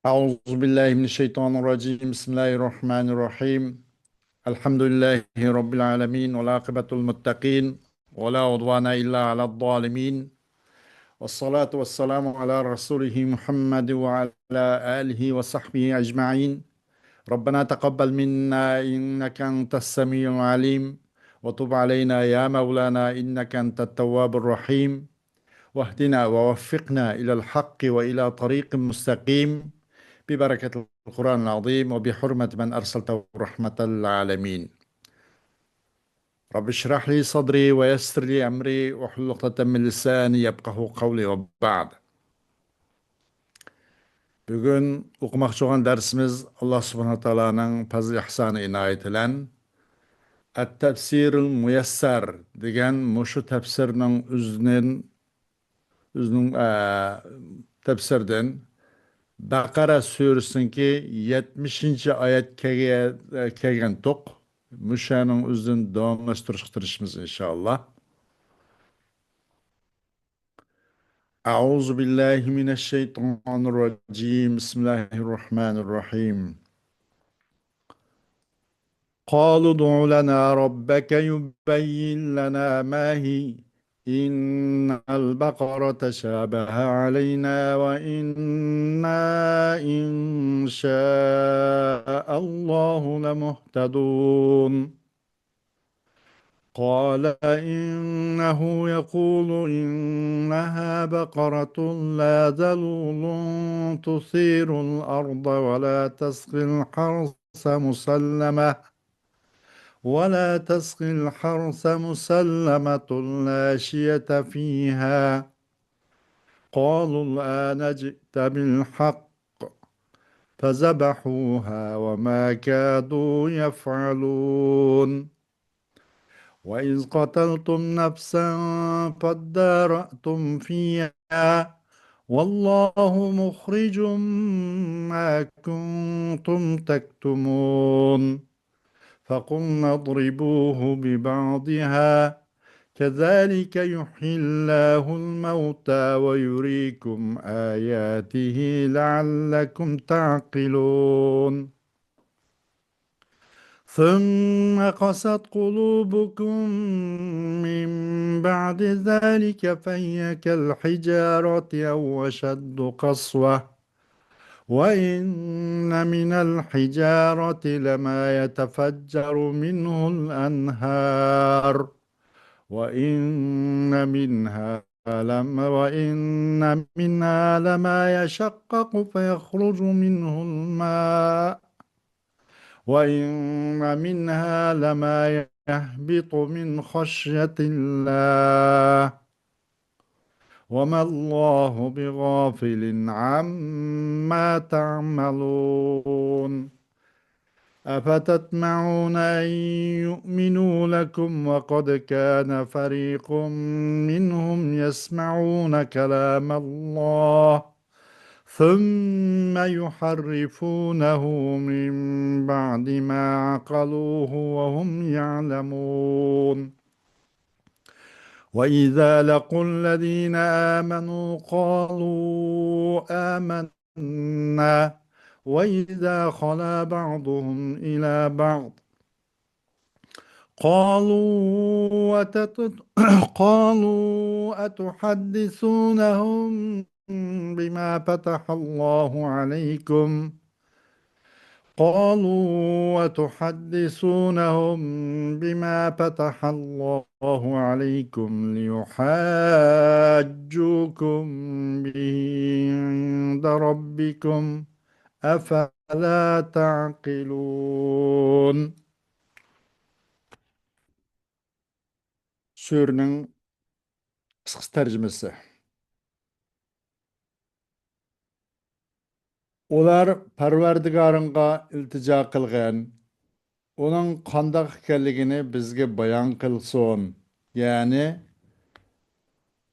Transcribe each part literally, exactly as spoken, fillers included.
أعوذ بالله من الشيطان الرجيم. بسم الله الرحمن الرحيم. الحمد لله رب العالمين، والعاقبة للمتقين، ولا عدوان إلا على الظالمين، والصلاة والسلام على رسوله محمد وعلى آله وصحبه أجمعين. ربنا تقبل منا إنك أنت السميع العليم، وتب علينا يا مولانا إنك أنت التواب الرحيم، واهدنا ووفقنا إلى الحق وإلى طريق مستقيم، ببركة القرآن العظيم وبحرمة من أرسلته رحمة للعالمين. رب اشرح لي صدري ويسر لي أمري واحلل عقدة من لساني يفقهوا قولي، وبعد. بۈگۈن ئوقۇماقچى بولغان دەرسىمىز، ئاللا سۇبھانەھۇ تائالانىڭ پەزلى ئىھسانى ئىنايىتى بىلەن ئەت-تەپسىرۇل مۇيەسسەر دېگەن مۇشۇ تەپسىرنىڭ ئۆزىدىن، ئۆزىنىڭ، ئە، تەپسىردىن بەقەرە سۈرىسىنىڭكى يەتمىشىنچى ئايەت كەلگە-، كەلگەنتۇق. مۇشۇنىڭ ئۆزىدىن داۋاملاشتۇرۇشقا تىرىشىمىز، ئىنشائاللا. أعوذ بالله من الشيطان الرجيم. بسم الله الرحمن الرحيم. قالوا ادع لنا ربك يبين لنا ما هي إن البقرة تشابه علينا وإنا إن شاء الله لمهتدون. قال إنه يقول إنها بقرة لا ذلول تثير الأرض ولا تسقي الحرث مسلمة، ولا تسقي الحرث مسلمة لا شية فيها. قالوا الآن جئت بالحق، فذبحوها وما كادوا يفعلون. وإذ قتلتم نفسا فادارأتم فيها والله مخرج ما كنتم تكتمون. فقلنا اضربوه ببعضها كذلك يحيي الله الموتى ويريكم آياته لعلكم تعقلون. ثم قست قلوبكم من بعد ذلك فهي كالحجارة أو أشد قسوة، وإن من الحجارة لما يتفجر منه الأنهار، وإن منها لم-، وإن منها لما يشقق فيخرج منه الماء، وإن منها لما يهبط من خشية الله، وما الله بغافل عما تعملون. أفتطمعون أن يؤمنوا لكم وقد كان فريق منهم يسمعون كلام الله ثم يحرفونه من بعد ما عقلوه وهم يعلمون. وإذا لقوا الذين آمنوا قالوا آمنا وإذا خلا بعضهم إلى بعض قالوا أتت-، قالوا أتحدثونهم بما فتح الله عليكم، قالوا أتحدثونهم بما فتح الله عليكم ليحاجوكم به عند ربكم أفلا تعقلون. سۈرىنىڭ قىسقىچە تەرجىمىسى. ئۇلار پەرۋەردىگارىڭغا ئىلتىجا قىلغىن، ئۇنىڭ قانداق ئىكەنلىكىنى بىزگە بايان قىلسۇن، يەنى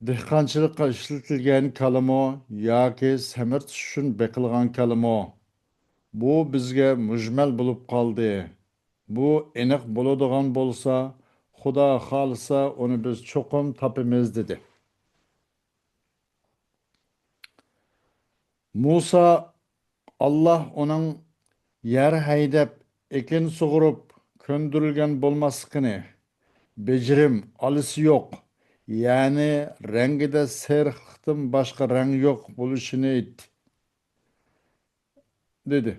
دېھقانچىلىققا ئىشلىتىلگەن كالىمۇ ياكى سەمرىتىش ئۈچۈن بېقىلغان كالىمۇ؟ بۇ بىزگە مۈجمەل بولۇپ قالدى. بۇ ئېنىق بولىدىغان بولسا، خۇدا خالىسا، ئۇنى بىز چوقۇم تاپىمىز، دېدى. مۇسا ئاللاھ ئۇنىڭ يەر ھەيدەپ، ئېكىن سۇغۇرۇپ كۆندۈرۈلگەن بولماسلىقىنى، بېجىرىم، ئالىسى يوق، يەنى رەڭگىدە سېرىقلىقتىن باشقا رەڭ يوق بولۇشىنى ئېيتتى. دېدى.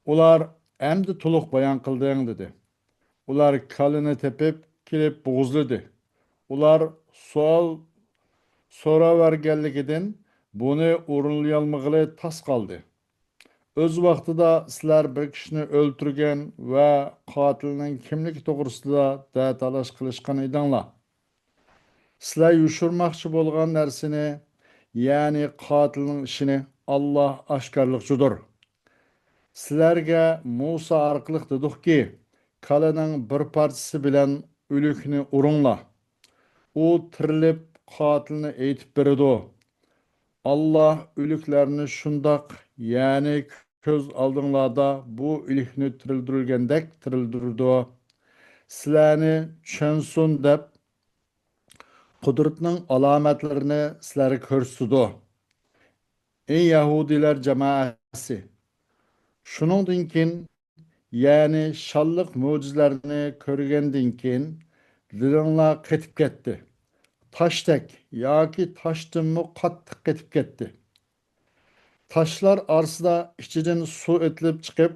ئۇلار، ئەمدى تولۇق بايان قىلدىڭ، دېدى. ئۇلار كالىنى تېپىپ كېلىپ بوغۇزلىدى. ئۇلار سوئال سوراۋەرگەنلىكىدىن بۇنى ئورۇنلىيالمىغىلى تاس قالدى. ئۆز ۋاقتىدا سىلەر بىر كىشىنى ئۆلتۈرگەن ۋە قاتىلنىڭ كىملىكى توغرىسىدا دەتالاش قىلىشقان ئىدىڭلار. سىلەر يوشۇرماقچى بولغان نەرسىنى، يەنى قاتىلنىڭ ئىشىنى ئاللاھ ئاشكارىلىقچىدۇر. سىلەرگە مۇسا ئارقىلىق دېدۇقكى، كالىنىڭ بىر پارچىسى بىلەن ئۆلۈكنى ئۇرۇڭلار. ئۇ تىرىلىپ، قاتىلنى ئېيتىپ بېرىدۇ. ئاللاھ ئۆلۈكلەرنى شۇنداق، يەنى كۆز ئالدىڭلاردا بۇ ئۆلۈكنى تىرىلدۈرگەندەك تىرىلدۈرىدۇ. سىلەرنى چۈشەنسۇن دەپ، قۇدرىتىنىڭ ئالامەتلىرىنى سىلەرگە كۆرسىتىدۇ. ئەي يەھۇدىيلار جامائەسى! شۇنىڭدىن كېيىن، يەنى شانلىق مۆجىزىلەرنى كۆرگەندىن كېيىن، دىلىڭلار قېتىپ كەتتى. تاشتەك ياكى تاشتىنمۇ قاتتىق قېتىپ كەتتى. تاشلار ئارىسىدا ئىچىدىن سۇ ئېتىلىپ چىقىپ،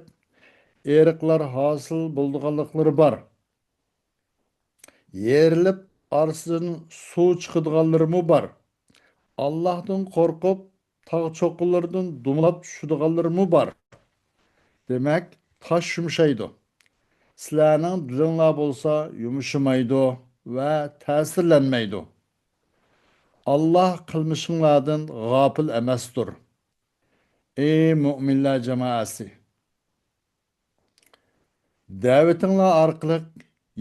ئېرىقلار ھاسىل بولىدىغانلىقلىرى بار. يېرىلىپ ئارىسىدىن سۇ چىقىدىغانلىرىمۇ بار. ئاللاھتىن قورقۇپ، تاغ چوققىلىرىدىن دومىلاپ چۈشىدىغانلىرىمۇ بار. دېمەك، تاش يۇمشايدۇ. سىلەرنىڭ دىلىڭلار بولسا يۇمشىمايدۇ ۋە تەسىرلەنمەيدۇ. ئاللاھ قىلمىشىڭلاردىن غاپىل ئەمەستۇر. ئەي مۆمىنلەر جامائەسى! دەۋىتىڭلار ئارقىلىق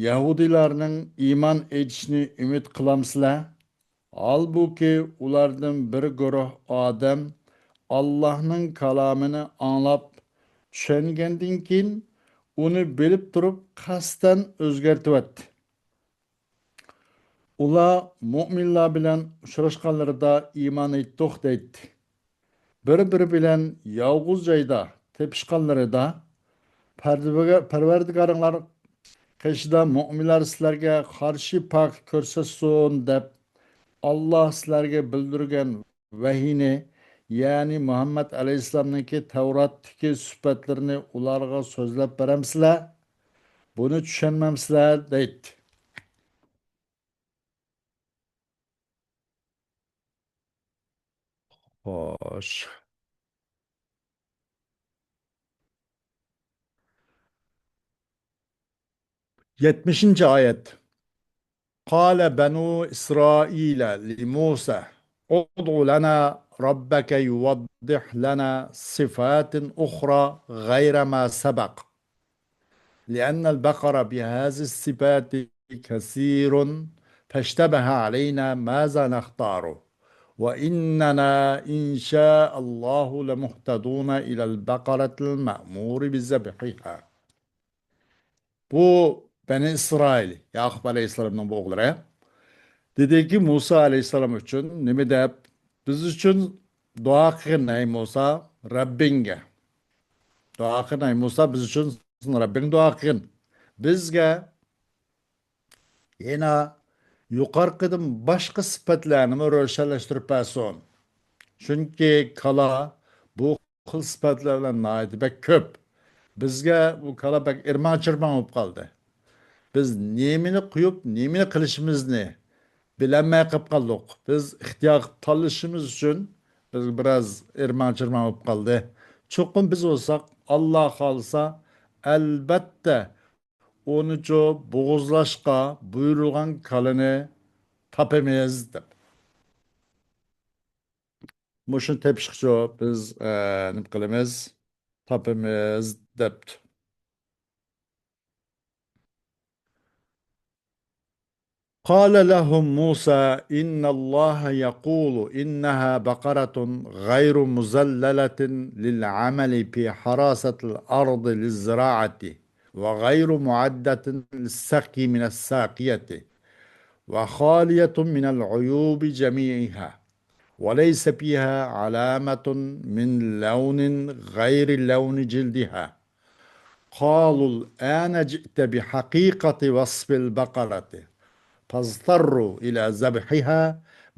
يەھۇدىيلارنىڭ ئىمان ئېيتىشىنى ئۈمىد قىلامسىلەر؟ ھالبۇكى، ئۇلاردىن بىر گۇرۇھ ئادەم ئاللاھنىڭ كالامىنى ئاڭلاپ چۈشەنگەندىن كېيىن، ئۇنى بىلىپ تۇرۇپ قەستەن ئۆزگەرتىۋەتتى. ئۇلار مۆمىنلەر بىلەن ئۇچراشقانلىرىدا ئىمان ئېيتتۇق دەيتتى. بىر-بىرى بىلەن يالغۇز جايدا تېپىشقانلىرىدا، پەرۋەردىگە-، پەرۋەردىگارىڭلار قېشىدا مۆمىنلەر سىلەرگە قارشى پاكىت كۆرسەتسۇن دەپ، ئاللاھ سىلەرگە بىلدۈرگەن ۋەھىينى، يەنى مۇھەممەد ئەلەيھىسسالامنىڭكى تەۋراتتىكى سۈپەتلىرىنى ئۇلارغا سۆزلەپ بېرەمسىلەر؟ بۇنى چۈشەنمەمسىلەر؟ دەيتتى. خوش. يەتمىشىنچى ئايەت. قال بنو إسرائيل لموسى ادع لنا ربك يوضح لنا صفات أخرى غير ما سبق، لأن البقر بهذه الصفات كثير فاشتبه علينا ماذا نختار وإننا إن شاء الله لمهتدون إلى البقرة المأمور بذبحها. بۇ بەنى ئىسرائىل، ياقۇپ ئەلەيھىسسالامنىڭ بۇ ئوغلىلىرى، دېدىكى، مۇسا ئەلەيھىسسالام ئۈچۈن نېمە دەپ، بىز ئۈچۈن دۇئا قىلغىن، ئەي مۇسا، رەببىڭگە. دۇئا قىلغىن، ئەي مۇسا، بىز ئۈچۈن سېنىڭ رەببىڭگە دۇئا قىلغىن. بىزگە يەنە يۇقىرىقىدىن باشقا سۈپەتلەرنىمۇ روشەنلەشتۈرۈپ بەرسۇن. چۈنكى كالا بۇ خىل سۈپەتلەر بىلەن ناھايىتى بەك كۆپ. بىزگە بۇ كالا بەك ئىرماڭ-چىرماڭ بولۇپ قالدى. بىز نېمىنى قويۇپ، نېمىنى قىلىشىمىزنى بىلەلمەي قېلىپ قالدۇق. بىز ئىختىيار قىلىپ تاللىشىمىز ئۈچۈن بىزگە بىراز ئىرماڭ-چىرماڭ بولۇپ قالدى. چوقۇم بىز بولساق، ئاللا خالىسا، ئەلبەتتە، ئۇنىچۇ بوغۇزلاشقا بۇيرۇلغان كالىنى تاپىمىز دەپ. مۇشۇنى تېپىشقىچۇ بىز، ئە، نېمە قىلىمىز؟ تاپىمىز دەپتۇ. قال لهم موسى إن الله يقول إنها بقرة غير مذللة للعمل في حرثة الأرض للزراعة وغير معدة للسقي من الساقية وخالية من العيوب جميعها وليس فيها علامة من لون غير لون جلدها. قالوا الآن جئت بحقيقة وصف البقرة، فاضطروا إلى ذبحها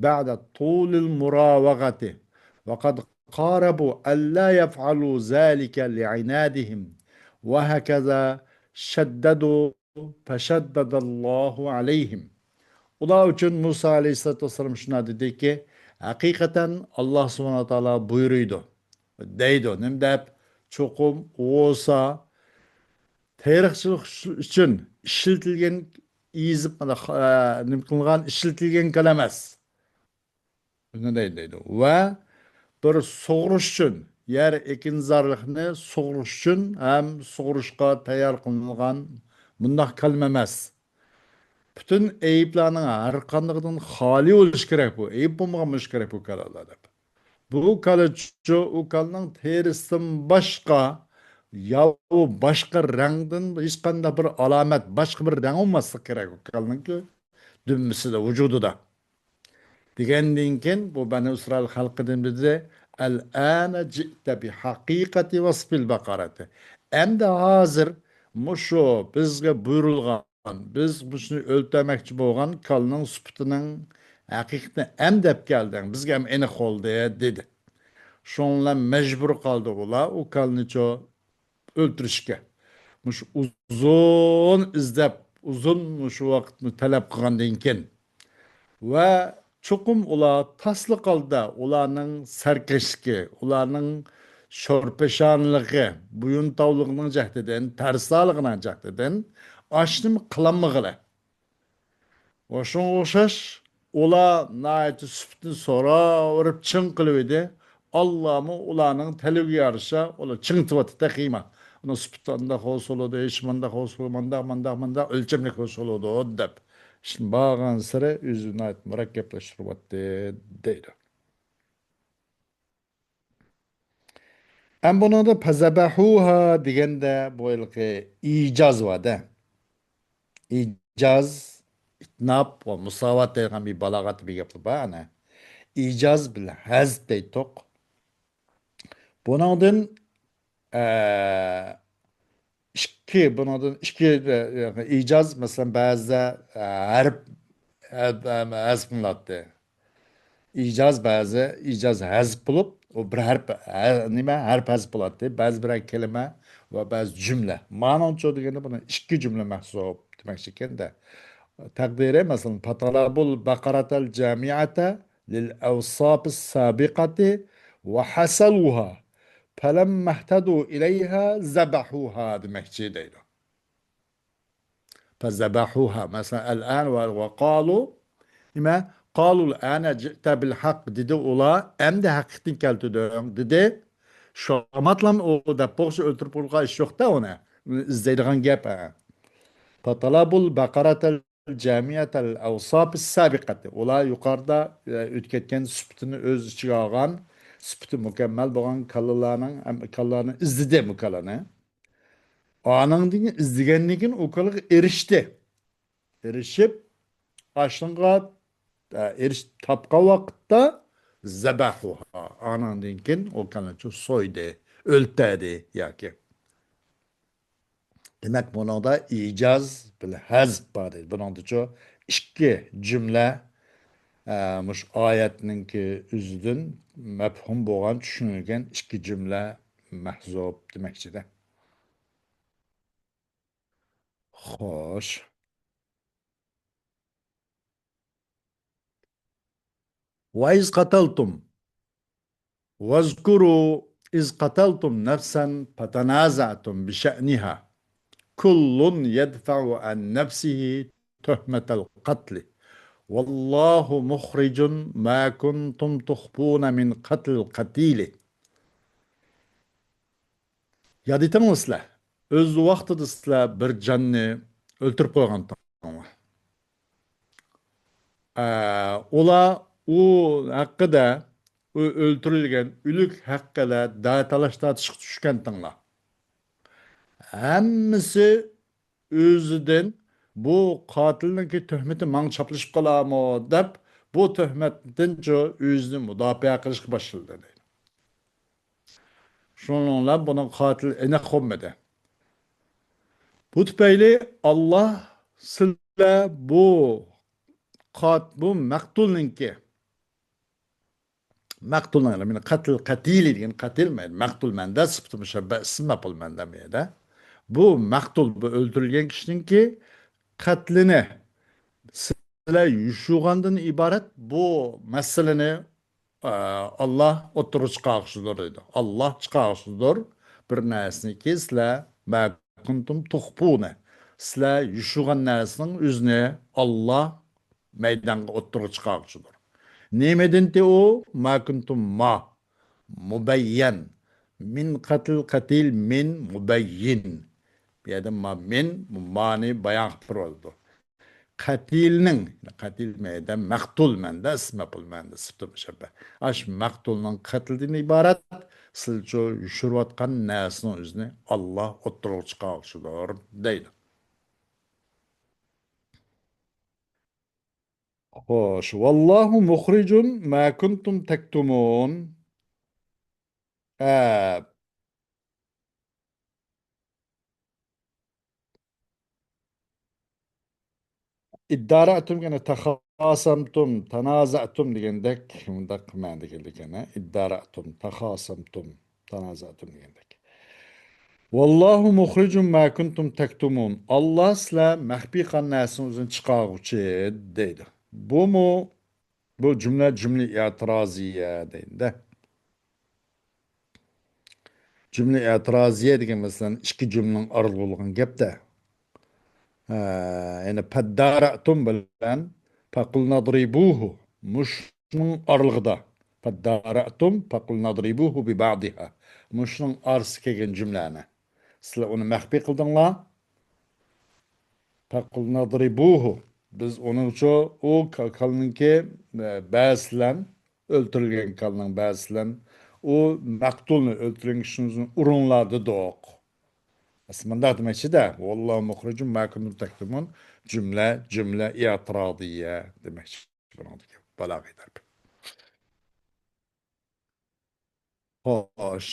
بعد طول المراوغة، وقد قاربوا ألا يفعلوا ذلك لعنادهم، وهكذا شددوا فشدد الله عليهم. ئۇلار ئۈچۈن مۇسا ئەلەيھىسسالاتۇ ۋەسسالام شۇنداق دېدىكى، ھەقىقەتەن ئاللا سۇبھانەھۇ ۋە تائالا بۇيرۇيدۇ، دەيدۇ. نېمە دەپ؟ چوقۇم ئۇ بولسا تېرىقچىلىق ئۈچۈن ئىشلىتىلگەن، ئېزىپ، مانا، ئە، نېمە قىلغان، ئىشلىتىلگەن كال ئەمەس. ئۇنى دەيدۇ، دەيدۇ. ۋە بىر سۇغۇرۇش ئۈچۈن، يەر ئېكىنزارلىقنى سۇغۇرۇش ئۈچۈن ھەم سۇغۇرۇشقا تەييار قىلىنغان مۇنداق كالىم ئەمەس. پۈتۈن ئەيىبلەرنىڭ ھەر قاندىقىدىن خالىي بولۇشى كېرەك بۇ. ئەيىب بولمىغان بولۇشى كېرەك بۇ كالىلار دەپ. بۇ كالىچۇ، ئۇ كالىنىڭ تېرىسىدىن باشقا يا ئۇ باشقا رەڭدىن ھېچقانداق بىر ئالامەت، باشقا بىر رەڭ بولماسلىقى كېرەك ئۇ كالىنىڭكى دۈمبىسىدە، ۋۇجۇدىدا. دېگەندىن كېيىن بۇ بەنى ئىسرائىل خەلقى نېمە دېدى؟ الآن جئت بحقيقة وصف البقرة. ئەمدى ھازىر مۇشۇ بىزگە بۇيرۇلغان، بىز مۇشۇنى ئۆلتۈرمەكچى بولغان كالىنىڭ سۈپىتىنىڭ ھەقىقىتىنى ئەمدى دەپ كەلدىڭ، بىزگە ھەم ئېنىق بولدى، دېدى. شۇنىڭ بىلەن مەجبۇر قالدى ئۇلار ئۇ كالىنىچۇ ئۆلتۈرۈشكە. مۇشۇ ئۇزۇن ئىزدەپ، ئۇزۇن مۇشۇ ۋاقىتنى تەلەپ قىلغاندىن كېيىن ۋە چوقۇم ئۇلار تاسلا قالدى، ئۇلارنىڭ سەركەشلىكى، ئۇلارنىڭ شورپېشانىلىقى، بويۇنتاۋلىقىنىڭ جەھىتىدىن، تەرسالىقىنىڭ جەھىتىدىن ئاشۇنى قىلالمىغىلى. ۋە شۇڭا ئوخشاش، ئۇلار ناھايىتى سۈپىتىنى سوراۋېرىپ چىڭ قىلىۋىدى. ئاللامۇ ئۇلارنىڭ تەلىپىگە يارىشا ئۇلار چىڭىتىۋاتتى تېخىمۇ. ئۇنىڭ سۈپىتى ئانداق بولسا بولىدۇ، ھېچ مانداق بولسا، مانداق، مانداق، مانداق ئۆلچەملىك بولسا بولىدۇ دەپ. ئىشنى بارغانسېرى ئۆزى ناھايىتى مۇرەككەپلەشتۈرۈۋاتتى دەيدۇ. ئەمما بۇنىڭدا فەزەبەھۇھا دېگەندە بۇ ھېلىقى ئىجاز بار-دە. ئىجاز، ئىتناب ۋە مۇساۋات دەيدىغان بىر بالاغەت بىر گەپلەر بار ئەنە. ئىجاز بىل ھەزپ دەيتتۇق. بۇنىڭدىن، ئە، ئىككى، بۇنىڭدىن ئىككى، ئە، ئىجاز، مەسىلەن، بەزىدە، ئە، ھەرپ، ھەرپ، ھەم ھەزپ قىلىناتتى. ئىجاز بەزى، ئىجاز ھەزپ بولۇپ، ئۇ بىر ھەرپ، ھە-، نېمە، ھەرپ ھەزپ بولاتتى. بەزى بىرەر كەلىمە ۋە بەزى جۈملە. مانىڭچۇ دېگەندە بۇنى ئىككى جۈملە مەھسۇپ دېمەكچى ئىكەن-دە. تەقدىرى، مەسىلەن، فَطَلَبُوا الْبَقَرَةَ الْجَامِعَةَ لِلْأَوْصَافِ السَّابِقَةِ وَحَصَلُوهَا فَلَمَّا اهْتَدُوا إِلَيْهَا ذَبَحُوهَا دېمەكچى دەيدۇ. فَذَبَحُوهَا. مەسىلەن، الْآنَ ۋە، ۋە قالۇ. نېمە؟ قالۇ الْآنَ جِئْتَ بِالْحَقِّ دېدى ئۇلار. ئەمدى ھەقىقەتنى كەلتۈردۈڭ دېدى. شاماتلام ئۇ دەپ بولغۇچە ئۆلتۈرۈپ بولغان ئىش يوق-دە ئۇنى. ئۇنى ئىزدەيدىغان گەپ، ھە. فَطَلَبُوا الْبَقَرَةَ الْجَامِعَةَ لِلْأَوْصَافِ السَّابِقَةِ. ئۇلار يۇقىرىدا، ئە، ئۆتۈپ كەتكەن سۈپىتىنى ئۆز ئىچىگە ئالغان، سۈپىتى مۇكەممەل بولغان كالىلارنىڭ، ئەم، كالىلارنى ئىزدىدى بۇ كالىنى. ئانىڭدىن كېيىن ئىزدىگەندىن كېيىن ئۇ كالىغا ئېرىشتى. ئېرىشىپ، ئاشۇنىڭغا، ئە، ئېرىش-، تاپقان ۋاقىتتا زەبەھۇھا. ئانىڭدىن كېيىن ئۇ كالىنى سويدى، ئۆلتۈردى ياكى. دېمەك، بۇنىڭدا ئىجاز بىل ھەزپ بار دەيدۇ. بۇنىڭدىچۇ ئىككى جۈملە، ئە، مۇشۇ ئايەتنىڭكى ئۆزىدىن مەپھۇم بولغان، چۈشىنىلگەن ئىككى جۈملە مەھزۇپ دېمەكچىدە. خوش. وَإِذْ قَتَلْتُمْ، وَاذْكُرُوا إِذْ قَتَلْتُمْ نَفْسًا فَتَنَازَعْتُمْ بِشَأْنِهَا، كُلٌّ يَدْفَعُ عَنْ نَفْسِهِ تُهْمَةَ الْقَتْلِ، وَاللَّهُ مُخْرِجٌ مَا كُنْتُمْ تُخْفُونَ مِنْ قَتْلِ الْقَتِيلِ. ياد ئېتىڭلار سىلەر، ئۆز ۋاقتىدا سىلەر بىر جاننى ئۆلتۈرۈپ قويغانتىڭلار. ئە، ئۇلار ئۇ ھەققىدە، ئۇ ئۆلتۈرۈلگەن ئۆلۈك ھەققىدە دە-، تالاش تارتىشقا چۈشكەنتىڭلار. ھەممىسى ئۆزىدىن بۇ قاتىلنىڭكى تۆھمىتى ماڭا چاپلىشىپ قالارمۇ دەپ، بۇ تۆھمەتتىنچۇ ئۆزىنى مۇداپىئە قىلىشقا باشلىدى، دەيدۇ. شۇنىڭ بىلەن بۇنىڭ قاتىلى ئېنىق بولمىدى. بۇ تۈپەيلى ئاللا سىلەر بۇ قات-، بۇ مەقتۇلنىڭكى، مەقتۇلنىڭ، يەنى مېنى قەتل، قەتىلى دېگەن قەتىل، مەقتۇل مەندە، سۈپىتى مۇشەببە ئىسىم مەپئۇل مەندە بۇ يەردە. بۇ مەقتۇل، بۇ ئۆلتۈرۈلگەن كىشىنىڭكى قەتلىنى سىلەر يوشۇرغاندىن ئىبارەت بۇ مەسىلىنى، ئە، ئاللا ئوتتۇرىغا چىقارغۇچىدۇر دەيدۇ. ئاللا چىقارغۇچىدۇر بىر نەرسىنىكى سىلەر ما كۇنتۇم تۇخفۇنى. سىلەر يوشۇرغان نەرسىنىڭ ئۆزىنى ئاللا مەيدانغا ئوتتۇرىغا چىقارغۇچىدۇر. نېمىدىنتى ئۇ؟ ما كۇنتۇم ما. مۇبەييەن. مىن قەتل قەتىل مىن مۇبەييىن. بۇ يەردە ما مىن، مانى بايان قىلىپ بېرىۋاتىدۇ. قەتىلنىڭ، قەتىل مەيدە مەقتۇل مەندە، ئىسمى مەپئۇل مەندە، سۈپىتى مۇشەببە. ئاش مەقتۇلنىڭ قەتلىدىن ئىبارەت، سىلچۇ يوشۇرۇۋاتقان نەرسىنىڭ ئۆزىنى ئاللا ئوتتۇرىغا چىقارغۇچىدۇر، دەيدۇ. خوش. ۋاللاھۇ مۇخرىجۇن ما كۇنتۇم تەكتۇمۇن. ئە، ئىددارەتۇم، يەنى تەخاسەمتۇم، تەنازەتۇم دېگەندەك، مۇنداق مەنىدە كېلىدىكەن. ئىددارەتۇم، تەخاسەمتۇم، تەنازەتۇم دېگەندەك. ۋاللاھۇ مۇخرىجۇم ما كۇنتۇم تەكتۇمۇن. ئاللا سىلەر مەخپىي قىلغان نەرسىنى ئۆزىنى چىقارغۇچى، دەيدۇ. بۇمۇ، بۇ جۈملە، جۈملە ئېتىرازىيە دەيدۇ-دە. جۈملە ئېتىرازىيە دېگەن، مەسىلەن، ئىككى جۈملىنىڭ ئارىلىقىدا بولغان گەپتە. ھە، يەنى پەددارەتۇم بىلەن پەقۇلنەضرىبۇھۇ مۇشۇنىڭ ئارىلىقىدا. پەددارەتۇم پەقۇلنەضرىبۇھۇ بىبەئزىھا. مۇشۇنىڭ ئارىسىغا كەلگەن جۈملەنى. سىلەر ئۇنى مەخپىي قىلدىڭلار. پەقۇلنەضرىبۇھۇ. بىز ئۇنىڭچۇ ئۇ كا-، كالىنىڭكى، ئە، بەزىسىلەن، ئۆلتۈرۈلگەن كالىنىڭ بەزىسىلەن ئۇ مەقتۇلنى، ئۆلتۈرۈلگەن كىشىنى ئۇرۇڭلار دېدۇق. ئەسلى مۇنداق دېمەكچىدە، ۋاللاھۇ مۇخرىجۇم ما كۇنتۇم تەكتۇمۇن، جۈملە، جۈملە ئېتىرازىيە دېمەكچى. بۇنىڭدىكى بالاغەت ھەرپى. خوش.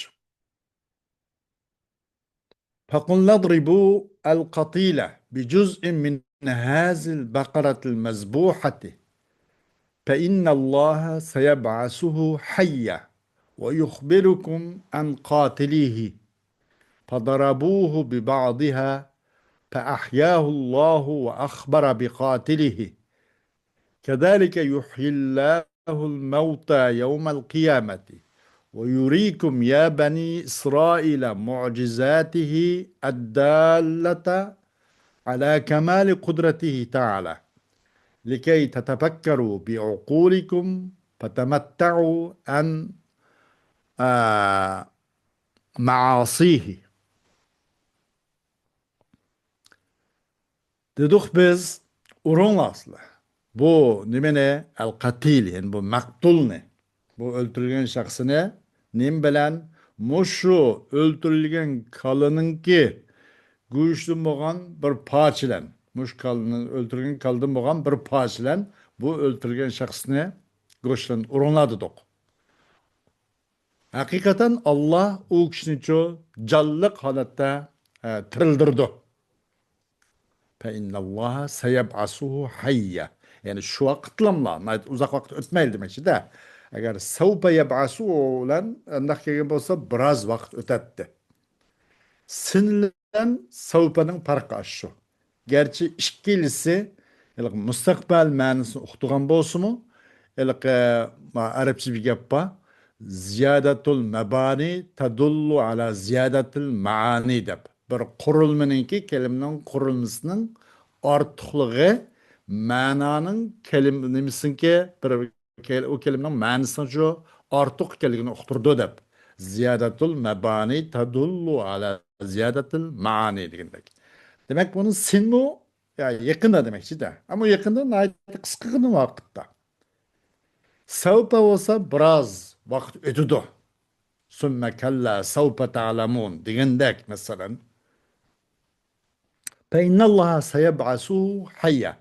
فقلنا اضربوا القتيل بجزء من هذه البقرة المذبوحة فإن الله سيبعثه حيا ويخبركم عن قاتله. فضربوه ببعضها فأحياه الله وأخبر بقاتله. كذلك يحيي الله الموتى يوم القيامة ويريكم يا بني إسرائيل معجزاته الدالة على كمال قدرته تعالى لكي تتفكروا بعقولكم فتمتعوا عن، آه، معاصيه. دېدۇق بىز، ئۇرۇڭلار سىلەر. بۇ نېمىنى؟ ئەل قەتىل، يەنى بۇ مەقتۇلنى. بۇ ئۆلتۈرۈلگەن شەخسنى نېمە بىلەن؟ مۇشۇ ئۆلتۈرۈلگەن كالىنىڭكى گۆشىدىن بولغان بىر پارچە بىلەن، مۇشۇ كالىنى، ئۆلتۈرگەن كالىدىن بولغان بىر پارچە بىلەن بۇ ئۆلتۈرۈلگەن شەخسنى گۆشىدىن ئۇرۇڭلار دېدۇق. ھەقىقەتەن ئاللا ئۇ كىشىنىچۇ جانلىق ھالەتتە، ئە، تىرىلدۈرىدۇ. فإن الله سيبعثه حيا. يەنى شۇ ۋاقىتلاملا، ناھايىتى ئۇزاق ۋاقىت ئۆتمەيدۇ دېمەكچىدە. ئەگەر سەۋپە يەبئەسۇ بىلەن ئانداق كەلگەن بولسا، بىراز ۋاقىت ئۆتەتتى. سىن بىلەن سەۋپەنىڭ پەرقى ئاشۇ. گەرچە ئىككىلىسى ھېلىقى مۇستەقبەل مەنىسىنى ئۇقتۇرغان بولسىمۇ، ھېلىقى، ما، ئەرەبچە بىر گەپ بار، زىيادەتۇل مەبانى تەدۇللۇ ئەلا زىيادەتىل مەئانى دەپ. بىر قۇرۇلمىنىڭكى، كەلىمىنىڭ قۇرۇلمىسىنىڭ ئارتۇقلۇقى مەنانىڭ كەلىم-، نېمىسىنىڭكى بىر كەل-، ئۇ كەلىمىنىڭ مەنىسىنىڭچۇ ئارتۇق ئىكەنلىكىنى ئۇقتۇرىدۇ دەپ. زىيادەتۇل مەبانى تەدۇللۇ ئەلا زىيادەتىل مەئانى دېگەندەك. دېمەك، بۇنى سىنمۇ، يا، يېقىندا دېمەكچىدە. ئەمما يېقىندا ناھايىتى قىسقىغىنە ۋاقىتتا. سەۋپە بولسا بىراز ۋاقىت ئۆتىدۇ. سۈممە كەللا سەۋپە تەئلەمۇن دېگەندەك، مەسىلەن. فإن الله سيبعثه حيا.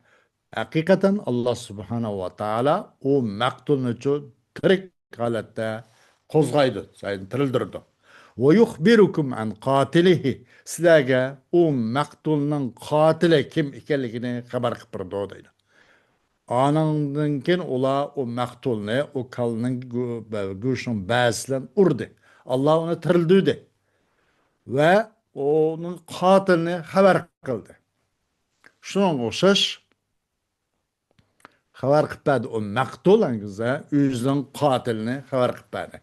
ھەقىقەتەن ئاللا سۇبھانەھۇ ۋە تائالا ئۇ مەقتۇلنىچۇ تىرىك ھالەتتە قوزغايدۇ، يەنى تىرىلدۈرىدۇ. ويخبركم عن قاتله، سىلەرگە ئۇ مەقتۇلنىڭ قاتىلى كىم ئىكەنلىكىنى خەۋەر قىلىپ بېرىدۇ دەيدۇ. ئانىڭدىن كېيىن ئۇلار ئۇ مەقتۇلنى، ئۇ كالىنىڭ گۆ-، بە-، گۆشىنىڭ بەزىسى بىلەن ئۇردى. ئاللا ئۇنى تىرىلدۈردى ۋە ئۇنىڭ قاتىلىنى خەۋەر قىلدى. شۇنىڭغا ئوخشاش خەۋەر قىلىپ بەردى ئۇ مەقتۇل، ئەنگىزە ئۆزىنىڭ قاتىلىنى خەۋەر قىلىپ بەردى.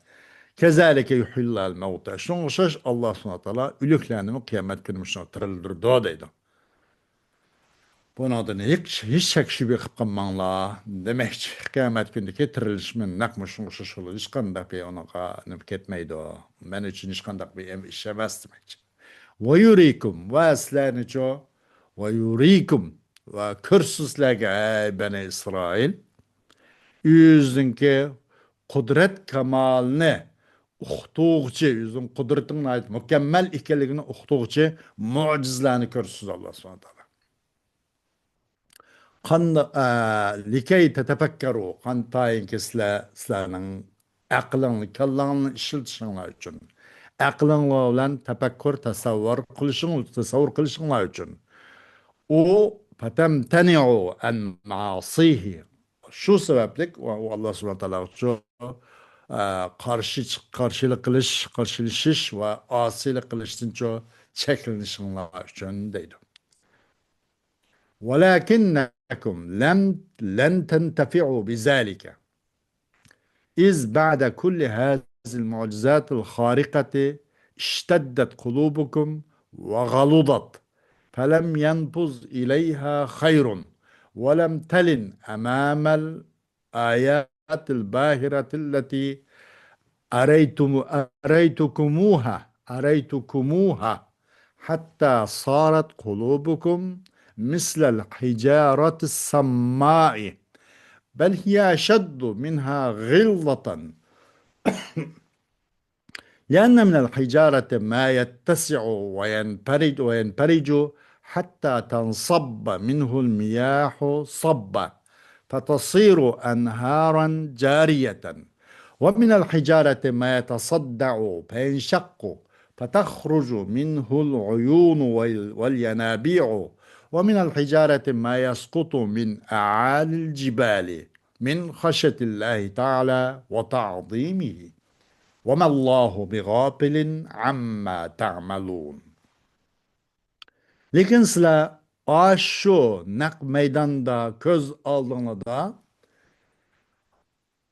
كەزالىكە يۇھيىللاھۇل مەۋتە. شۇنىڭغا ئوخشاش ئاللا سۇبھانەھۇ ۋە تائالا ئۆلۈكلەرنىمۇ قىيامەت كۈنى مۇشۇنداق تىرىلدۈرىدۇ دەيدۇ. بۇنىڭدىن ھېچ، ھېچ شەك شۈبھە قىلىپ قالماڭلار دېمەكچى. قىيامەت كۈنىدىكى تىرىلىشمۇ نەق مۇشۇنىڭغا ئوخشاش بولىدۇ. ھېچقانداق بىر ئۇنىڭغا نېمە كەتمەيدۇ. مەن ئۈچۈن ھېچقانداق بىر ئىش ئەمەس دېمەكچى. ۋە يۇرىكۇم، ۋە سىلەرنىچۇ، ۋە يۇرىكۇم، ۋە كۆرسۇن سىلەرگە، ئەي بەنى ئىسرائىل، ئۆزىنىڭكى قۇدرەت كامالىنى ئۇقتۇرغۇچى، ئۆزىنىڭ قۇدرىتىنىڭ ناھايىتى مۇكەممەل ئىكەنلىكىنى ئۇقتۇرغۇچى مۆجىزىلەرنى كۆرسىز ئاللا سۇبھانەھۇ ۋە تائالا. قانداق، ئە، لىكەي تەتەپەككەرۇ، قانتايىنكى سىلەر، سىلەرنىڭ ئەقلىڭنى، كاللاڭنى ئىشلىتىشىڭلار ئۈچۈن. ئەقلىڭلار بىلەن تەپەككۇر، تەسەۋۋۇر قىلىشىڭ، تەسەۋۋۇر قىلىشىڭلار ئۈچۈن. ئۇ، فەتەمتەنىئۇ ئەن مەئاسىھى. شۇ سەۋەبلىك ئۇ، ئۇ ئاللا سۇبھانەھۇ ۋە تائالاغىچۇ، ئە، قارشى چىق-، قارشىلىق قىلىش، قارشىلىشىش ۋە ئاسىيلىق قىلىشتىنچۇ چەكلىنىشىڭلار ئۈچۈن دەيدۇ. ولكنكم لم، لن تنتفعوا بذلك، إذ بعد كل هذه المعجزات الخارقة اشتدت قلوبكم وغلظت، فلم ينفذ إليها خير، ولم تلن أمام الآيات الباهرة التي أريتم-، أريتكموها، أريتكموها، حتى صارت قلوبكم مثل الحجارة الصماء، بل هي أشد منها غلظة. لأن من الحجارة ما يتسع وينفرج، وينفرج حتى تنصب منه المياه صبا، فتصير أنهارا جارية، ومن الحجارة ما يتصدع فينشق، فتخرج منه العيون وال-، والينابيع، ومن الحجارة ما يسقط من أعالي الجبال من خشية الله تعالى وتعظيمه، وما الله بغافل عما تعملون. لېكىن سىلەر ئاشۇ نەق مەيداندا، كۆز ئالدىڭلاردا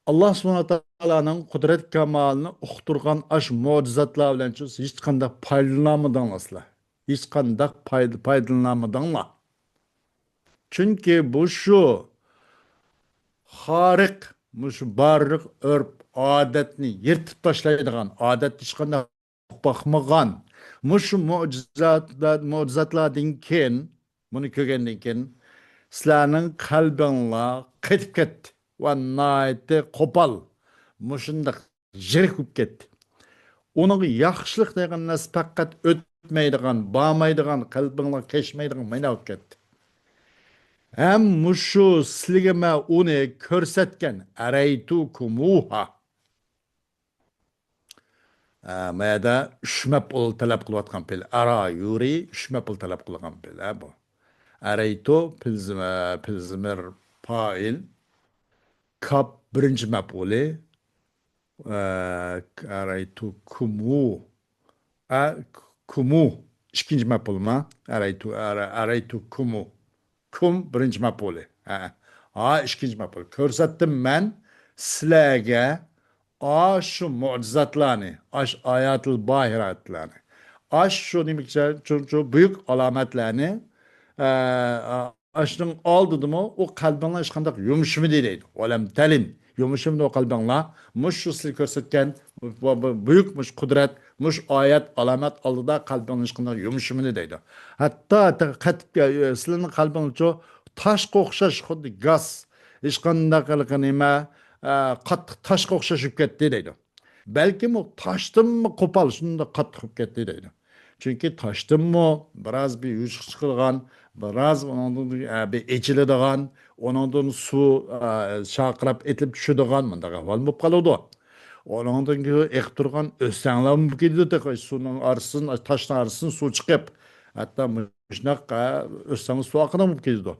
ئاللا سۇبھانەھۇ ۋە تائالانىڭ قۇدرەت كامالىنى ئۇقتۇرغان ئاش مۆجىزاتلار بىلەن ھېچقانداق پايدىلىنالمىدىڭلار سىلەر. ھېچقانداق پايدا-، پايدىلىنالمىدىڭلار. چۈنكى بۇ شۇ خارىق، مۇشۇ بارلىق ئۆرپ ئادەتنى يىرتىپ تاشلايدىغان، ئادەتتە ھېچقانداق باقمىغان مۇشۇ مۆجىزاتلار، مۆجىزاتلاردىن كېيىن، بۇنى كۆرگەندىن كېيىن، سىلەرنىڭ قەلبىڭلار قېتىپ كەتتى ۋە ناھايىتى قوپال، مۇشۇنداق يىرىك بولۇپ كەتتى. ئۇنىڭغا ياخشىلىق دېگەن نەرسە پەقەت ئۆتمەيدىغان، بارمايدىغان، قەلبىڭلار كەچمەيدىغان مانا بولۇپ كەتتى. ھەم مۇشۇ سىلىگە مەن ئۇنى كۆرسەتكەن، ئەرەيتۇكۇمۇھا. ئە، ما يەردە ئۈچ مەپئۇل تەلەپ قىلىۋاتقان پېئىل. ئەرا يۇرى ئۈچ مەپئۇل تەلەپ قىلغان پېئىل، ئە، بۇ. ئەرەيتۇ پېئىل زىم-، پېئىل زىمىر پائىل. كاپ بىرىنچى مەپئۇلى. ئە، ئەرەيتۇ كۇمۇ. ئە، كۇمۇ ئىككىنچى مەپئۇلما؟ ئەرەيتۇ، ئەرە-، ئەرەيتۇ كۇمۇ. كۇم بىرىنچى مەپئۇلى. ھە. ھا، ئىككىنچى مەپئۇل. كۆرسەتتىم مەن سىلەرگە ئاشۇ مۆجىزاتلارنى، ئاش ئاياتىل باھىراتلارنى، ئاشۇ نېمە، چۇ-، چۇ-، بۈيۈك ئالامەتلەرنى، ئە، ئاشۇنىڭ ئالدىدىمۇ ئۇ قەلبىڭلار ھېچقانداق يۇمشىمىدى دەيدۇ. ۋەلەم تەلىن. يۇمشىمىدى ئۇ قەلبىڭلار. مۇشۇ سىلەر كۆرسەتكەن بۇ، بۇ، بۇ بۈيۈك مۇشۇ قۇدرەت، مۇشۇ ئايەت، ئالامەت ئالدىدا قەلبىڭلار ھېچقانداق يۇمشىمىدى دەيدۇ. ھەتتا تە-، قېتىپ، ئە، سىلەرنىڭ قەلبىڭلارچۇ تاشقا ئوخشاش، خۇددى گاز، ھېچقانداق ھېلىقى نېمە، ئە، قاتتىق تاشقا ئوخشاش بولۇپ كەتتى دەيدۇ. بەلكىم ئۇ تاشتىنمۇ قوپال، شۇنداق قاتتىق بولۇپ كەتتى دەيدۇ. چۈنكى تاشتىنمۇ بىراز بىر يوشۇق چىقىدىغان، بىراز ئۇنىڭدىن، ئە، بىر ئېچىلىدىغان، ئۇنىڭدىن سۇ، ئە، شارقىراپ ئېتىلىپ چۈشىدىغان مۇنداق ئەھۋال بولۇپ قالىدۇ. ئۇنىڭدىن كېيىن ئېقىپ تۇرغان ئۆستەڭلەر بولۇپ كېتىدۇ، تېخى سۇنىڭ ئارىسىدىن، تاشنىڭ ئارىسىدىن سۇ چىقىپ، ھەتتا مۇشۇنداق، ئە، ئۆستەڭلەر سۇ ئاقىدىغان بولۇپ كېتىدۇ.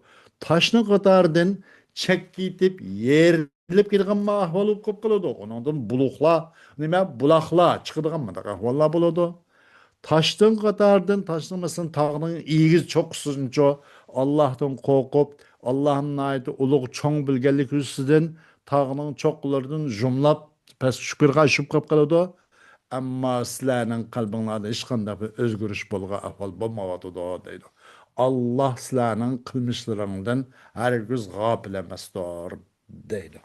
تاشنىڭ قاتارىدىن چەككە يېتىپ، يېرىلىپ كېتىدىغان ئەھۋال بولۇپ قېلىپ قالىدۇ. ئۇنىڭدىن بۇلۇقلار، نېمە، بۇلاقلار چىقىدىغان مۇنداق ئەھۋاللار بولىدۇ. تاشنىڭ قاتارىدىن، تاشنىڭ، مەسىلەن، تاغنىڭ ئېگىز چوققىسىنچۇ، ئاللاھتىن قورقۇپ، ئاللاھنى ناھايىتى ئۇلۇغ، چوڭ بىلگەنلىكى ئۈستىدىن تاغنىڭ چوققىلىرىدىن ژۇملاپ پەس چۈشۈپ كىرغان چۈشۈپ قېلىپ قالىدۇ. ئەمما سىلەرنىڭ قەلبىڭلاردا ھېچقانداق بىر ئۆزگىرىش بولغان ئەھۋال بولمايۋاتىدۇ، دەيدۇ. ئاللاھ سىلەرنىڭ قىلمىشلىرىڭدىن ھەرگىز غاپىل ئەمەستۇر، دەيدۇ.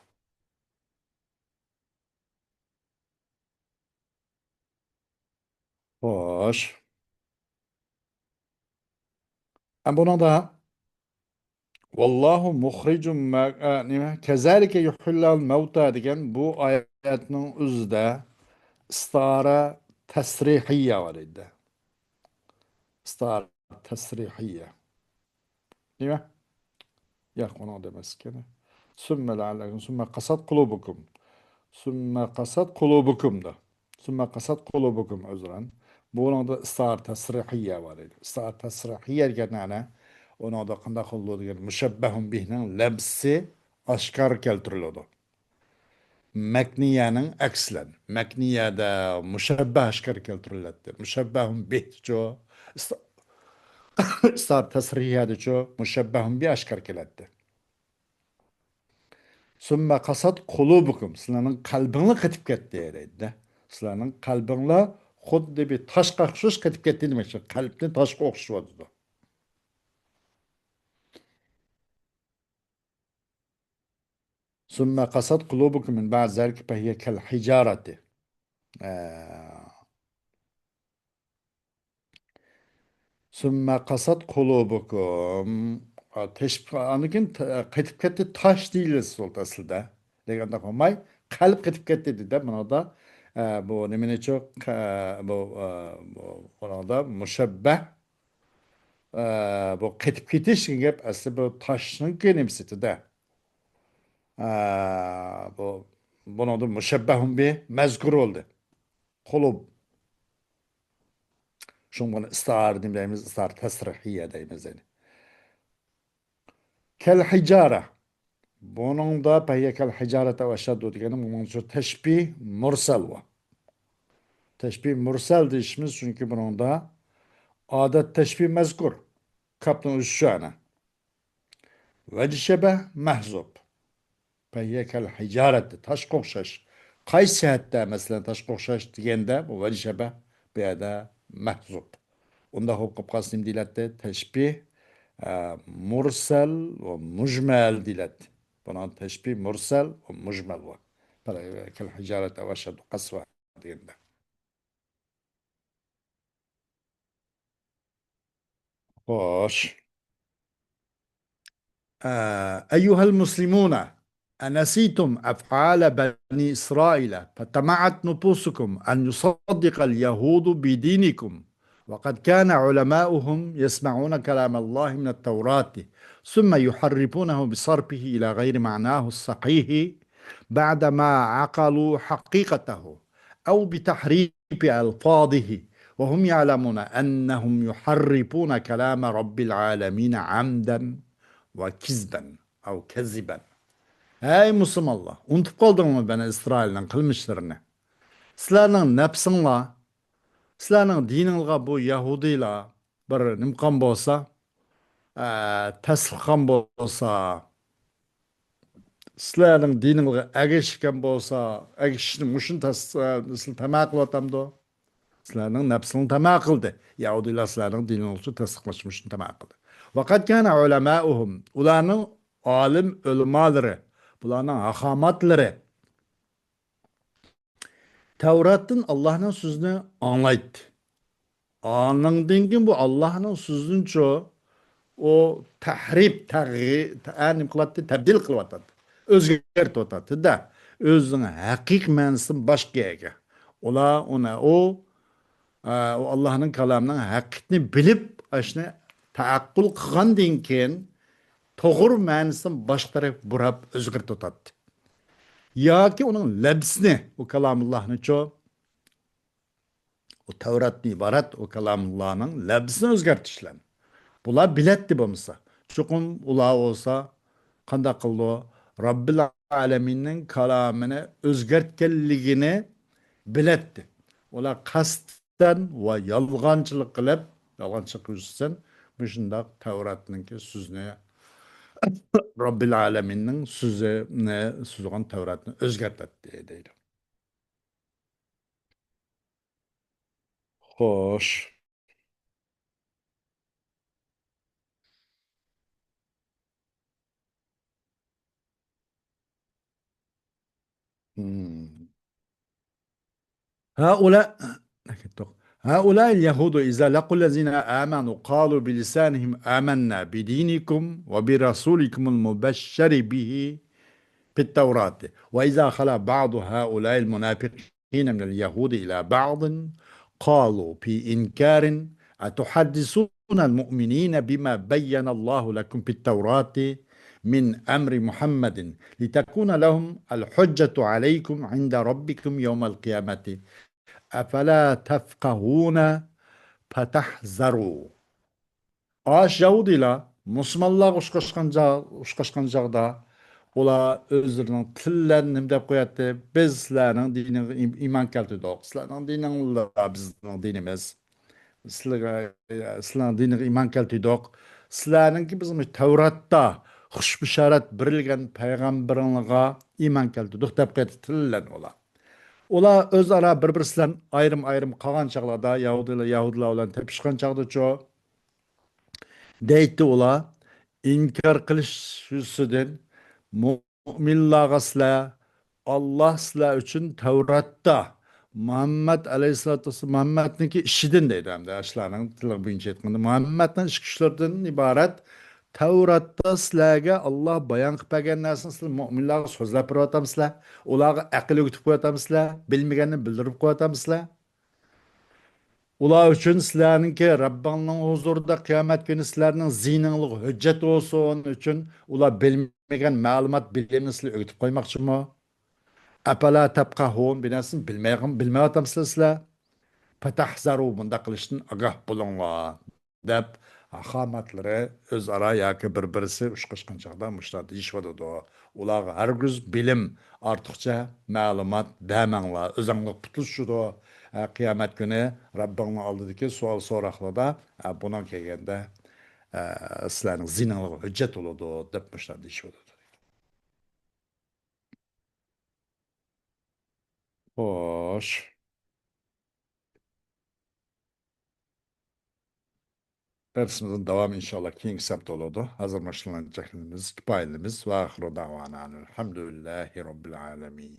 خوش. ئە، بۇنىڭدا «ۋاللاھۇ مۇخرىجۇم ما-، ئە، نېمە؟ كەزالىكە يۇھيىل مەۋتا» دېگەن بۇ ئايەتنىڭ ئۆزىدە ئىستارە تەسرىھىيە بار ئىدى. ئىستارە تەسرىھىيە. نېمە؟ ياق، ئۇنىڭدا ئەمەس ئىكەن. سۈممە لەئەللەكۇم، سۈممە قەسەت قۇلۇبۇكۇم. سۈممە قەسەت قۇلۇبۇكۇم دا. سۈممە قەسەت قۇلۇبۇكۇم، ئۆزرەن. بۇنىڭدا ئىستارە تەسرىھىيە بار ئىدى. ئىستارە تەسرىھىيە دېگەن مەنە، ئۇنىڭدا قانداق قىلىدۇ دېگەن، مۇشەببەھۇن بىھنىڭ لەپسى ئاشكارا كەلتۈرۈلىدۇ. مەكنىيەنىڭ ئەكسىلەن. مەكنىيەدە مۇشەببەھ ئاشكارا كەلتۈرۈلەتتى. مۇشەببەھۇن بىھچۇ، ئىس-، ئىستارە تەسرىھىيەدىچۇ، مۇشەببەھۇن بىھ ئاشكارا كېلەتتى. سۈممە قەسەت قۇلۇبۇكۇم، سىلەرنىڭ قەلبىڭلار قېتىپ كەتتى، دەيدۇ. سىلەرنىڭ قەلبىڭلار خۇددى بىر تاشقا ئوخشاش قېتىپ كەتتى دېمەكچى. قەلبنى تاشقا ئوخشىتىۋاتىدۇ. سۈممە قەسەت قۇلۇبۇكۇم مىن بەئدى زالىكە فەھىيە كەل ھىجارەتى. ئە، سۈممە قەسەت قۇلۇبۇكۇم. تەشبىھ، ئاندىن كېيىن ت-، قېتىپ كەتتى، تاش دېيىلسە بولدى ئەسلىدە. لېكىن ئۇنداق بولماي، قەلب قېتىپ كەتتى دېدى. بۇنىڭدا، ئە، بۇ نېمىنىچۇ، قە-، بۇ، ئە، بۇ، بۇنىڭدا مۇشەببەھ، ئە، بۇ قېتىپ كېتىش دېگەن گەپ ئەسلى بۇ تاشنىڭكى نېمىسىدە. ئە، بۇ، بۇنىڭدا مۇشەببەھۇن بىھ مەزكۇر بولدى. قۇلۇب. شۇڭا بۇنى ئىستىئارە دېمەيمىز، ئىستىئارە تەسرىھىيە دەيمىز، يەنى. كەل ھىجارە. بۇنىڭدا پەھىيە كەل ھىجارەتە ئەۋ ئەشەددۇ دېگەننىڭ بۇنىڭ ئۈچۈن تەشبىھ مۇرسەل بار. تەشبىھ مۇرسەل دېيىشىمىز، چۈنكى بۇنىڭدا ئادەت تەشبىھ مەزكۇر. كاپنىڭ ئۆسۈشى ئەنە. ۋەجشەبە مەھزۇب. پەھىيە كەل ھىجارەتتە تاشقا ئوخشاش. قايسى جەھەتتە، مەسىلەن، تاشقا ئوخشاش دېگەندە، بۇ ۋەجشەبە بۇ يەردە مەھزۇب. ئۇنداق بولۇپ قالسا نېمە دېيىلەتتى؟ تەشبىھ، ئە، مۇرسەل ۋە مۇجمەل دېيىلەتتى. بۇنىڭ تەشبىھ مۇرسەل ۋە مۇجمەل بار. پەھىيە كەل ھىجارەتە ئەۋ ئەشەددۇ قەسۋە دېگەندە. خوش. آه، أيها المسلمون، أنسيتم أفعال بني إسرائيل، فطمعت نفوسكم أن يصدق اليهود بدينكم، وقد كان علماؤهم يسمعون كلام الله من التوراة، ثم يحرفونه بصرفه إلى غير معناه الصحيح بعدما عقلوا حقيقته، أو بتحريف ألفاظه، وهم يعلمون أنهم يحرفون كلام رب العالمين عمدا وكذبا أو كذبا. ھەي مۇسۇلمانلار، ئۇنتۇپ قالدىڭمۇ بەنى ئىسرائىلنىڭ قىلمىشلىرىنى؟ سىلەرنىڭ نەپسىڭلار، سىلەرنىڭ دىنىڭلارغا بۇ يەھۇدىيلار بىر نېمە قىلغان بولسا، ئە، تەستىق قىلغان بولسا، سىلەرنىڭ دىنىڭلارغا ئەگىشكەن بولسا، ئەگىشىشنى مۇشۇنى تەس-، ئە، سىلى تەمە قىلىۋاتامدۇ؟ سىلەرنىڭ نەپسىڭلار تەمە قىلدى. يەھۇدىيلار سىلەرنىڭ دىنىڭلار ئۈچۈن تەستىق قىلىشنى مۇشۇنى تەمە قىلدى. ۋەقەد كانە ئۇلەمائۇھۇم، ئۇلارنىڭ ئالىم ئۆلىمالىرى، بۇلارنىڭ ھاخاماتلىرى، تەۋراتتىن ئاللاھنىڭ سۆزىنى ئاڭلايتتى. ئانىڭدىن كېيىن بۇ ئاللاھنىڭ سۆزىنىچۇ، ئۇ تەھرىپ، تەغيى-، تە-، نېمە قىلاتتى؟ تەبدىل قىلىۋاتاتتى. ئۆزگەرتىۋاتاتتى-دە. ئۆزىنىڭ ھەقىقىي مەنىسىدىن باشقا يەرگە. ئۇلار ئۇنى، ئۇ ئە، ئۇ ئاللاھنىڭ كالامىنىڭ ھەقىقىتىنى بىلىپ، ئاشۇنى تەئەققۇل قىلغاندىن كېيىن، توغرا مەنىسىنى باشقا تەرەپكە بۇراپ ئۆزگەرتىۋاتاتتى. ياكى ئۇنىڭ لەپزىنى، ئۇ كالامۇللاھنىچۇ، ئۇ تەۋراتتىن ئىبارەت ئۇ كالامۇللانىڭ لەپزىنى ئۆزگەرتىشلەن. بۇلار بىلەتتى بولمىسا. چوقۇم ئۇلار بولسا قانداق قىلىدۇ؟ رەببىل ئالەمىننىڭ كالامىنى ئۆزگەرتكەنلىكىنى بىلەتتى. ئۇلار قەستەن ۋە يالغانچىلىق قىلىپ، يالغانچىلىق يۈزىسىدىن مۇشۇنداق تەۋراتنىڭكى سۆزىنى، رەببىل ئالەمىننىڭ سۆزىنى، سۆزلىگەن تەۋراتنى ئۆزگەرتەتتى دەيدۇ. خوش. مم. هؤلاء، هؤلاء اليهود إذا لقوا الذين آمنوا قالوا بلسانهم آمنا بدينكم وبرسولكم المبشر به في التوراة، وإذا خلا بعض هؤلاء المنافقين من اليهود إلى بعض قالوا في إنكار: أتحدثون المؤمنين بما بين الله لكم في التوراة من أمر محمد لتكون لهم الحجة عليكم عند ربكم يوم القيامة، أفلا تفقهون فتحذروا. ئاش يەھۇدىيلار مۇسۇلمانلارغا ئۇچراشقان چا-، ئۇچراشقان چاغدا، ئۇلار ئۆزلىرىنىڭ تىللىرىنى نېمە دەپ قوياتتى؟ «بىز سىلەرنىڭ دىنىڭغا ئىم-، ئىمان كەلتۈردۇق. سىلەرنىڭ دىنىڭلار بىزنىڭ دىنىمىز. سىلەرگە، سىلەرنىڭ دىنىغا ئىمان كەلتۈردۇق. سىلەرنىڭكى بىزنىڭ تەۋراتتا خۇش بېشارەت بېرىلگەن پەيغەمبىرىڭلارغا ئىمان كەلتۈردۇق» دەپ قوياتتى تىللىرىنى ئۇلار. ئۇلار ئۆزئارا بىر-بىرسى بىلەن ئايرىم-ئايرىم قالغان چاغلاردا، يەھۇدىيلار، يەھۇدىيلار بىلەن تېپىشقان چاغدىچۇ، دەيتتى ئۇلار، ئىنكار قىلىش يۈزىسىدىن مۇئمىنلارغا سىلەر، ئاللا سىلەر ئۈچۈن تەۋراتتا مۇھەممەد ئەلەيھىسسالاتۇ ۋەسسالام، مۇھەممەدنىڭكى ئىشىدىن دەيدۇ، ھەمدە شۇلارنىڭ تىلى بويىچە ئېيتقاندا، مۇھەممەدنىڭ ئىچكى ئىشلىرىدىن ئىبارەت تەۋراتتا سىلەرگە ئاللا بايان قىلىپ بەرگەن نەرسىنى سىلەر مۇئمىنلارغا سۆزلەپ بېرىۋاتامسىلەر؟ ئۇلارغا ئەقىل ئۆگىتىپ قويۇۋاتامسىلەر؟ بىلمىگەننى بىلدۈرۈپ قويۇۋاتامسىلەر؟ ئۇلار ئۈچۈن سىلەرنىڭكى رەببىڭنىڭ ھۇزۇرىدا قىيامەت كۈنى سىلەرنىڭ زىيىنىڭلىق ھۆججەت بولسۇن ئۈچۈن ئۇلار بىلمىگەن مەلۇمات، بىلىمنى سىلەرگە ئۆگىتىپ قويماقچىمۇ؟ ئەپەلا تەپقەھۇن، بىر نەرسىنى بىلمەي، بىلمەيۋاتامسىلەر سىلەر؟ پەتەھزەرۇ، بۇنداق قىلىشتىن ئاگاھ بولۇڭلار، دەپ، ھاخاماتلىرى ئۆزئارا ياكى بىر-بىرسى ئۇچراشقان چاغدا مۇشۇنداق دېيىشىۋاتىدۇ. ئۇلارغا ھەرگىز بىلىم، ئارتۇقچە مەلۇمات بەرمەڭلار، ئۆزۈڭلار پۇتلىشىدۇ. ھە، قىيامەت كۈنى رەببىڭنىڭ ئالدىدىكى سوئال سوراقلىرىدا، ھە، بۇنىڭ كەلگەندە، ھە، سىلەرنىڭ زىيىنىڭلارغا ھۆججەت بولىدۇ، دەپ مۇشۇنداق دېيىشىۋاتىدۇ. خوش. دەرسىمىزنىڭ داۋامى ئىنشاللا كېيىنكى سەپتە بولىدۇ. ھازىر مۇشۇنىڭ بىلەن چەكلىنىمىز، كۇپايىلىنىمىز. ۋە ئاخىرۇ دەۋانا ئەلھەمدۇلىللاھى رەببىل ئالەمىن.